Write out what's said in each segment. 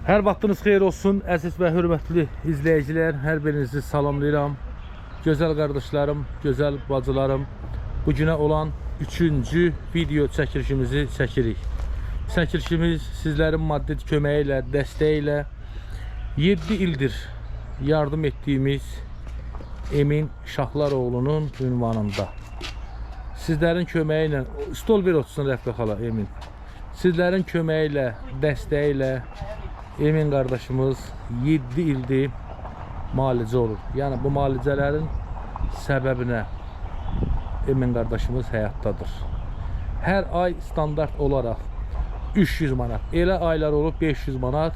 Hər vaxtınız xeyir olsun, əziz və hörmətli izləyicilər. Hər birinizi salamlayıram. Gözəl qardaşlarım, gözəl bacılarım. Bu günə olan üçüncü video çəkilişimizi çəkirik. Çəkilişimiz sizlərin maddi köməyi ilə, dəstəyi ilə 7 ildir yardım etdiyimiz Emin Şahlaroğlunun ünvanında. Sizlərin köməyi ilə stol ver otursun Rəfiqə xala Emin. Sizlərin köməyi ilə, dəstəyi ilə Emin qardaşımız 7 ildir müalicə olur. Yəni bu müalicələrin səbəbinə Emin qardaşımız həyatdadır. Hər ay standart olaraq 300 manat, elə aylar olub 500 manat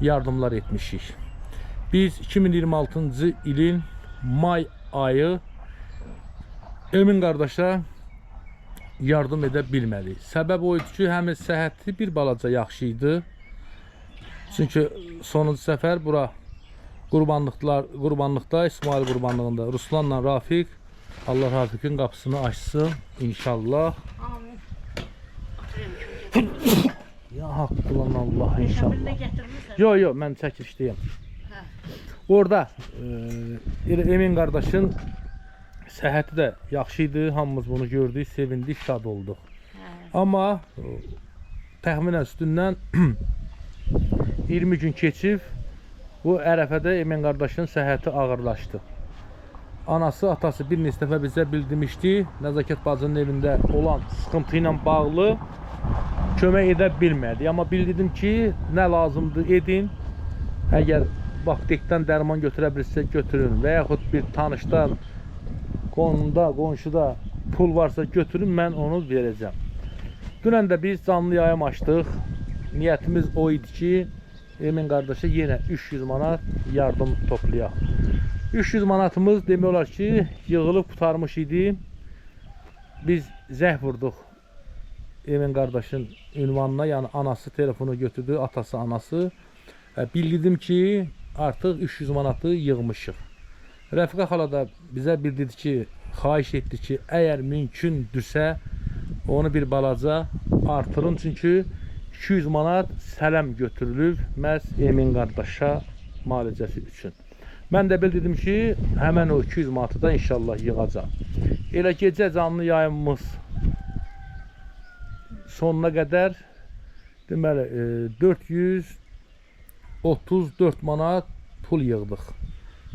yardımlar etmişik. Biz 2026-cı ilin may ayı Emin qardaşa yardım edə bilmədik. Səbəb o idi ki, həmin səhhəti bir balaca yaxşı idi. Çünki sonuncu səfər bura qurbanlıqda İsmail qurbanlığında Ruslanla Rafiq, Allah Rafiqin qapısını açsın inşallah. Amin. Ya haqq olan Allah inşallah. Şəbirlə gətirmisən? Yo yo, mən çəkilişdəyəm. Hə. Orada Emin qardaşın səhhəti də yaxşı idi. Hamımız bunu gördük, sevindik, şad olduq. Hə. Amma təxminən üstündən 20 gün keçib bu ərəfədə Emin qardaşın səhhəti ağırlaşdı. Anası, atası bir neçə dəfə bizə bildirmişdi. Nəzakət bacının evində olan sıxıntı ilə bağlı kömək edə bilmədi. Amma bildirdim ki, nə lazımdır edin. Əgər aptekdən dərman götürə bilirsə götürün və yaxud bir tanışdan, qonumda, qonşuda pul varsa götürün, mən onu verəcəm. Dünən də biz canlı yayım açdıq. Niyyətimiz o idi ki, Emin qardaşa yenə 300 manat yardım toplayaq. 300 manatımız demək olar ki, yığılıb qurtarmış idi. Biz zəh vurduq Emin qardaşın ünvanına, yəni anası telefonu götürdü, atası, anası. Bildirdim ki, artıq 300 manatı yığmışıq. Rəfiqə xala da bizə bildirdi ki, xahiş etdi ki, əgər mümkündürsə onu bir balaca artırın. Çünki 200 manat sələm götürülüb məhz Emin qardaşa müalicəsi üçün. Mən də bildirdim ki, həmən o 200 manatı da inşallah yığacaq. Elə gecə canlı yayımımız sonuna qədər deməli 434 manat pul yığdıq.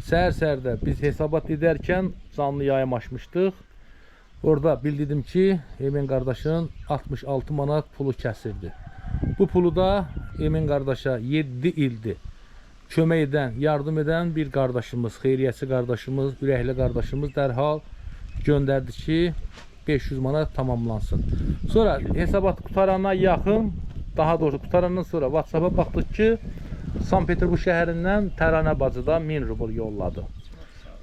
Səhər-səhər də biz hesabat edərkən canlı yayım açmışdıq. Orada bildirdim ki, Emin qardaşın 66 manat pulu kəsildi. Bu pulu da Emin qardaşa 7 ildir kömək edən, yardım edən bir qardaşımız, xeyriyyəçi qardaşımız, ürəkli qardaşımız dərhal göndərdi ki, 500 manat tamamlansın. Sonra hesabat qutarana yaxın, daha doğrusu qutarandan sonra WhatsApp-a baxdıq ki, Sankt-Peterburg şəhərindən Təranə bacı da 1000 rubl yolladı.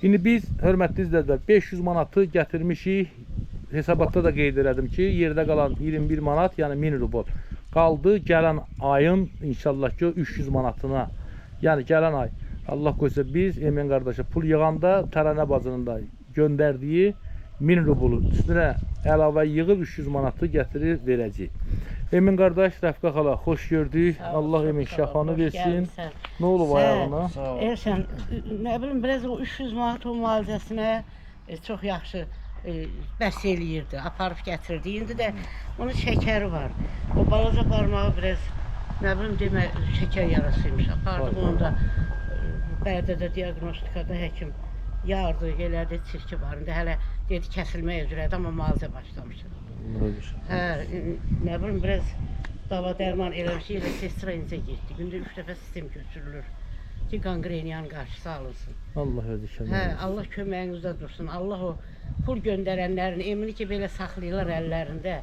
İndi biz, hörmətli izləyicilər, 500 manatı gətirmişik. Hesabatda da qeyd elədim ki, yerdə qalan 21 manat, yəni 1000 rubl qaldı. Gələn ayın inşallah ki 300 manatına, yəni gələn ay Allah qoysa biz Emin qardaşa pul yığanda Təranə bacının da göndərdiyi 1000 rublu üstünə əlavə yığıb 300 manatı gətirir verəcəyik. Emin qardaş, Rəfiqə xala, xoş gördük. Sağ ol, Allah çox Emin sağ ol, şəfanı xoş versin. gəlmisən. Nə olub Sən- ayağına? Elşən, nə bilim, biraz o 300 manat o müalicəsinə çox yaxşı bəs eləyirdi, aparıb gətirdi. İndi də onun şəkəri var. O balaca barmağı biraz, nə bilim, demə, şəkər yarasıymış. Apardım Vay. onu da Bərdədə diaqnostikada həkim yardı, elədi, çirki var. İndi hələ dedi kəsilmək üzrədir, amma müalicə başlamışıq. Hə, nə bilim, biraz dava dərman eləmiş, elə sestra incə getdi. Gündə 3 dəfə sistem götürülür ki, qanqreniyanın qarşısı alınsın. Allah özü kömək Hə, etsin. Allah köməyinizdə dursun. Allah o pul göndərənlərin emini ki, belə saxlayırlar əllərində.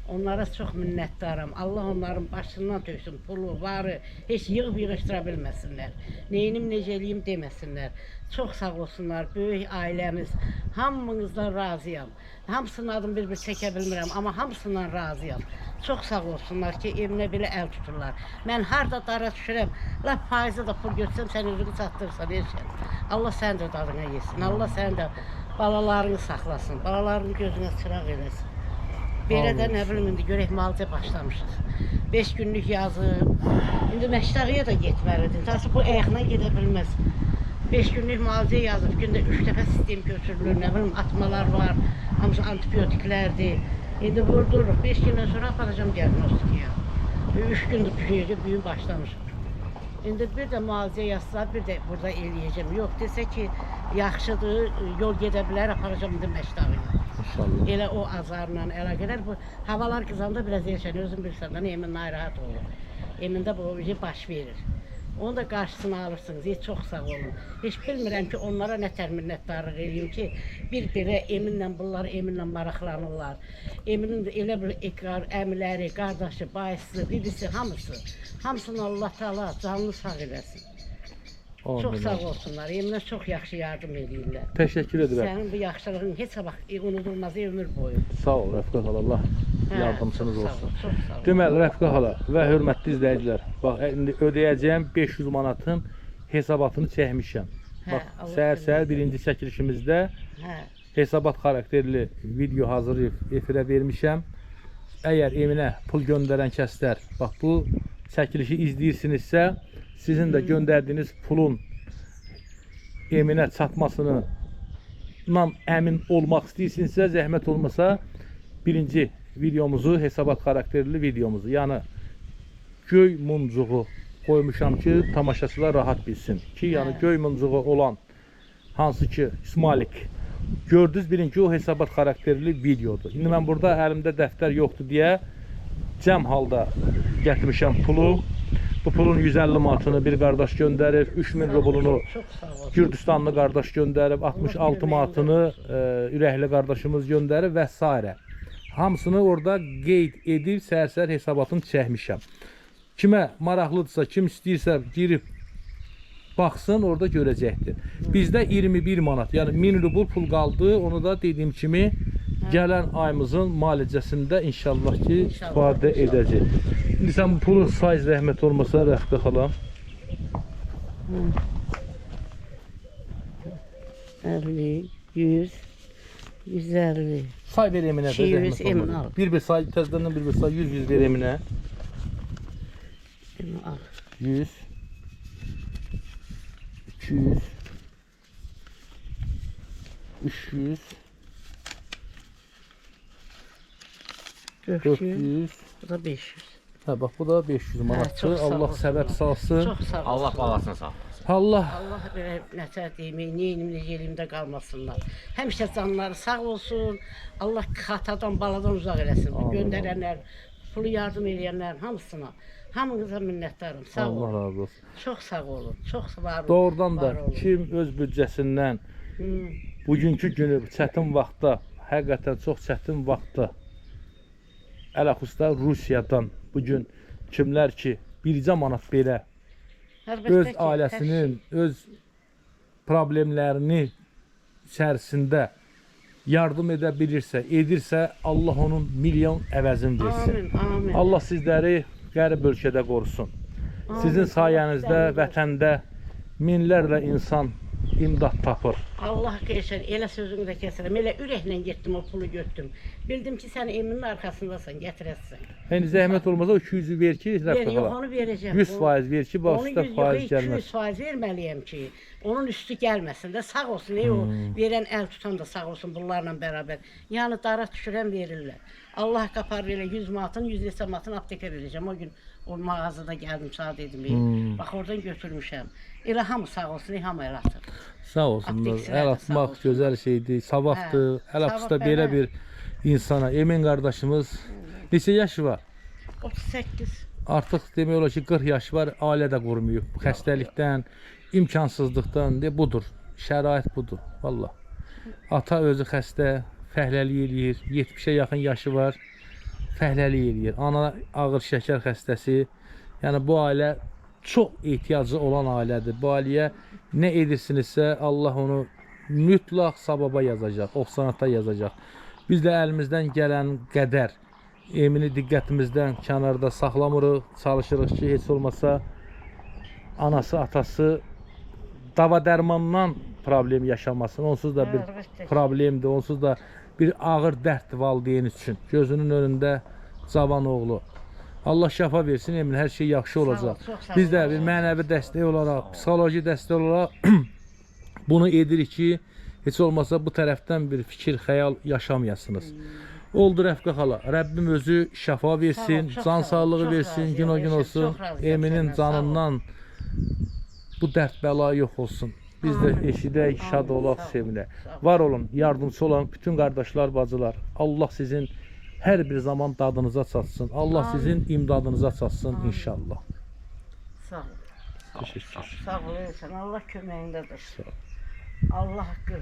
Onlara çox minnətdaram. Allah onların başından töksün pulu, varı, heç yığıb yığışdıra bilməsinlər. Neyinim, necə eləyim deməsinlər. Çox sağ olsunlar, böyük ailəmiz. Hamınızdan razıyam. Hamısının adını bir-bir çəkə bilmirəm, amma hamısından razıyam. Çox sağ olsunlar ki, evinə belə əl tuturlar. Mən harda dara düşürəm, lap faizə də pul götürsəm, sən özünü çatdırırsan, Elşən. Allah sənin də dadına yesin. Allah sənin də balalarını saxlasın. Balalarını gözünə çıraq eləsin. Belə də nə bilim indi görək müalicə başlamışıq. 5 günlük yazıb. İndi İndi Məşdağıya da getməlidir. Tası bu ayaqla gedə bilməz. 5 günlük müalicə yazıb, gündə 3 dəfə sistem götürülür, nə bilim atmalar var, hamısı antibiotiklərdir. İndi vurdururuq. 5 gündən sonra aparacağam diaqnostikaya. 3 gündür büyüyəcək, büyüm başlamış. İndi bir də müalicə yazsa, bir də burada eləyəcəm. Yox, desə ki, yaxşıdır, yol gedə bilər, aparacağam indi Məşdağıya. İnşallah. Elə o azarla əlaqədar bu havalar qızanda biraz elşən, özün bilirsən də Emin narahat olur. Emində bu şey baş verir. Onu da qarşısını alırsınız. Heç çox sağ olun. Heç bilmirəm ki, onlara nə tər minnətdarlıq eləyim ki, bir belə Eminlə bunlar Eminlə maraqlanırlar. Eminin də elə bir ekrar, əmiləri, qardaşı, bayısı, bibisi hamısı. Hamısını Allah Taala canlı sağ eləsin. Amin. Çox sağ olsunlar. Eminə çox yaxşı yardım eləyirlər. Təşəkkür edirəm. Sənin bu yaxşılığın heç vaxt unudulmaz ömür boyu. Sağ ol Rəfiqə xala, Allah Hə, yardımçınız çox sağ olsun. ol, çox sağ ol. Deməli Rəfiqə xala və hörmətli izləyicilər, bax indi ödəyəcəyim 500 manatın hesabatını çəkmişəm. Hə, Bax Allah səhər-səhər kömək birinci çəkilişimizdə Hə, hesabat xarakterli video hazırlayıb efirə vermişəm. Əgər Eminə pul göndərən kəslər, bax bu çəkilişi izləyirsinizsə, sizin də göndərdiyiniz pulun Eminə çatmasını nam əmin olmaq istəyirsinizsə, zəhmət olmasa birinci videomuzu, hesabat xarakterli videomuzu, yəni göy muncuğu qoymuşam ki, tamaşaçılar rahat bilsin ki, yəni Hə. göy muncuğu olan hansı ki İsmalik gördünüz bilin ki, o hesabat xarakterli videodur. İndi mən burada əlimdə dəftər yoxdur deyə cəm halda gətirmişəm pulu. Bu pulun 150 manatını bir qardaş göndərib, 3000 rublunu çox sağ ol. Gürcüstanlı qardaş göndərib, 66 köməyində manatını ürəkli qardaşımız göndərib və s. Hamısını orada qeyd edib səhər-səhər hesabatını çəkmişəm. Kimə maraqlıdırsa, kim istəyirsə girib baxsın, orada görəcəkdir. Bizdə 21 manat, yəni 1000 rubl pul qaldı. Onu da dediyim kimi gələn ayımızın müalicəsində inşallah ki İnşallah, istifadə inşallah. edəcək. İndi sən bu pulu say zəhmət olmasa Rəfiqə xala. 50, 100, 150. Say ver Eminə də 200 zəhmət Emin olmasa. al. Bir-bir say, təzədən bir-bir say, 100-100 ver Eminə. Emin al. 100 200 300 400, 400. bu da 500. Hə bax bu da 500 manatdır. çox sağ Allah olsunlar. səbəb salsın. Çox sağ olsunlar. Allah balasını sağlasın. Allah Allah belə nətər deyim, neynim, necə eləyim də qalmasınlar. Həmişə canları sağ olsun. Allah xatadan, baladan uzaq eləsin. Bu Amin, göndərənlər, pulu yardım eləyənlərin hamısına. Hamınıza minnətdarım. Sağ Allah olun. razı olsun. Çox sağ olun. Çox var olun. Doğrudan da var olun. kim öz büdcəsindən Hı. bugünkü günü çətin vaxtda, həqiqətən çox çətin vaxtda ələxüsusda Rusiyadan bu gün kimlər ki bircə manat belə Əlbəttə öz ki, hər ailəsinin, öz problemlərini içərisində yardım edə bilirsə, edirsə, Allah onun milyon əvəzini şey. versin. Amin, amin. Allah sizləri qərib ölkədə qorusun. Sizin Amin. sayənizdə Allah vətəndə minlərlə insan imdad tapır. Allah keçər, elə sözünü də kəsirəm. Elə ürəklə getdim o pulu götürdüm. Bildim ki, sən Eminin arxasındasan, gətirəsən. Yəni zəhmət olmasa o 200-ü ver ki, Ver, Rəfiqə yox, xala. onu verəcəm. 100% ver ki, bax Onu üstə 100, faiz yox, gəlməz. 200% verməliyəm ki, onun üstü gəlməsin də sağ olsun. Ey o verən əl tutan da sağ olsun bunlarla bərabər. Yəni dara düşürən verirlər. Allah qapar elə 100 manatın, 100 neçə manatın aptekə verəcəm. O gün o mağazada gəldim, sağ dedim. Hmm. Bax oradan götürmüşəm. Elə hamı sağ olsun, ey hamı el atır. Sağ olsunlar. Aptekçilər Əl də sağ atmaq olsunlar. gözəl şeydir, savabdır. Hə, Əl atışda savab belə belə. bir insana Emin qardaşımız neçə yaşı var? 38. Artıq demək olar ki 40 yaşı var, ailə də qurmayıb. Xəstəlikdən, imkansızlıqdan de budur. Şərait budur. Vallah. Ata özü xəstə, fəhləlik eləyir. 70-ə yaxın yaşı var. Fəhləlik eləyir. Ana ağır şəkər xəstəsi. Yəni bu ailə çox ehtiyacı olan ailədir. Bu ailəyə nə edirsinizsə Allah onu mütləq savaba yazacaq, oxsanata yazacaq. Biz də əlimizdən gələn qədər Emini diqqətimizdən kənarda saxlamırıq, çalışırıq ki, heç olmasa anası, atası dava dərmandan problem yaşamasın. Onsuz da bir Əlbəttə ki. problemdir, onsuz da bir ağır dərddir valideyn üçün. Gözünün önündə cavan oğlu. Allah şəfa versin, Emin, hər şey yaxşı ol, olacaq. çox sağ ol. Biz də bir mənəvi dəstək olaraq, psixoloji dəstək olaraq bunu edirik ki, heç olmasa bu tərəfdən bir fikir, xəyal yaşamayasınız. Oldu Rəfqə xala. Rəbbim özü şəfa versin, Sağ ol, çox can sağ ol, sağlığı çox versin, razıyam, gün o gün Elşən, olsun. çox razıyam Eminin səndən, sağ ol. canından bu dərd bəla yox olsun. Biz də Amin. eşidək, şad Amin, olaq, sağ ol, sevinək. sağ ol. Var olun, yardımçı olan bütün qardaşlar, bacılar. Allah sizin hər bir zaman dadınıza çatsın. Allah Amin. sizin imdadınıza çatsın Amin. inşallah. Sağ ol. Təşəkkür. Sağ ol Elşən. Allah köməyindədir. Sağ ol. Allah haqqı.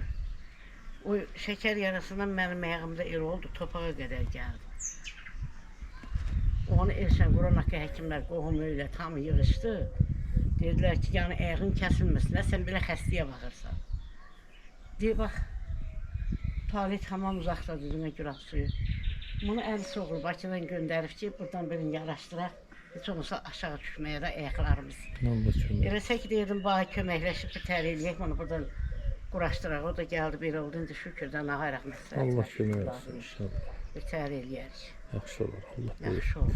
O şeker yarasından mənim ayağımda el oldu, topağa qədər gəldi. Onu Elşən Quran haqqı həkimlər qohum öyle tam yığışdı. Dedilər ki, yəni ayağın kəsilməsin, nə sən belə xəstəyə baxırsan. Deyir, bax, tualet tamam uzaqdadır, düzünə gürab suyu. Bunu əli oğlu Bakıdan göndərib ki, buradan birini yaraşdıraq. Heç olmasa aşağı düşməyə də ayaqlarımız. Allah kömək. Eləsə ki, deyirdim, baha köməkləşib bir tər eləyək, bunu buradan quraşdıraq. O da gəldi, belə oldu. İndi şükürdən ağayaq məsləhət. Allah kömək olsun inşallah. Bir tər eləyərik. Yaxşı olar. Allah buyursun. Yaxşı olur.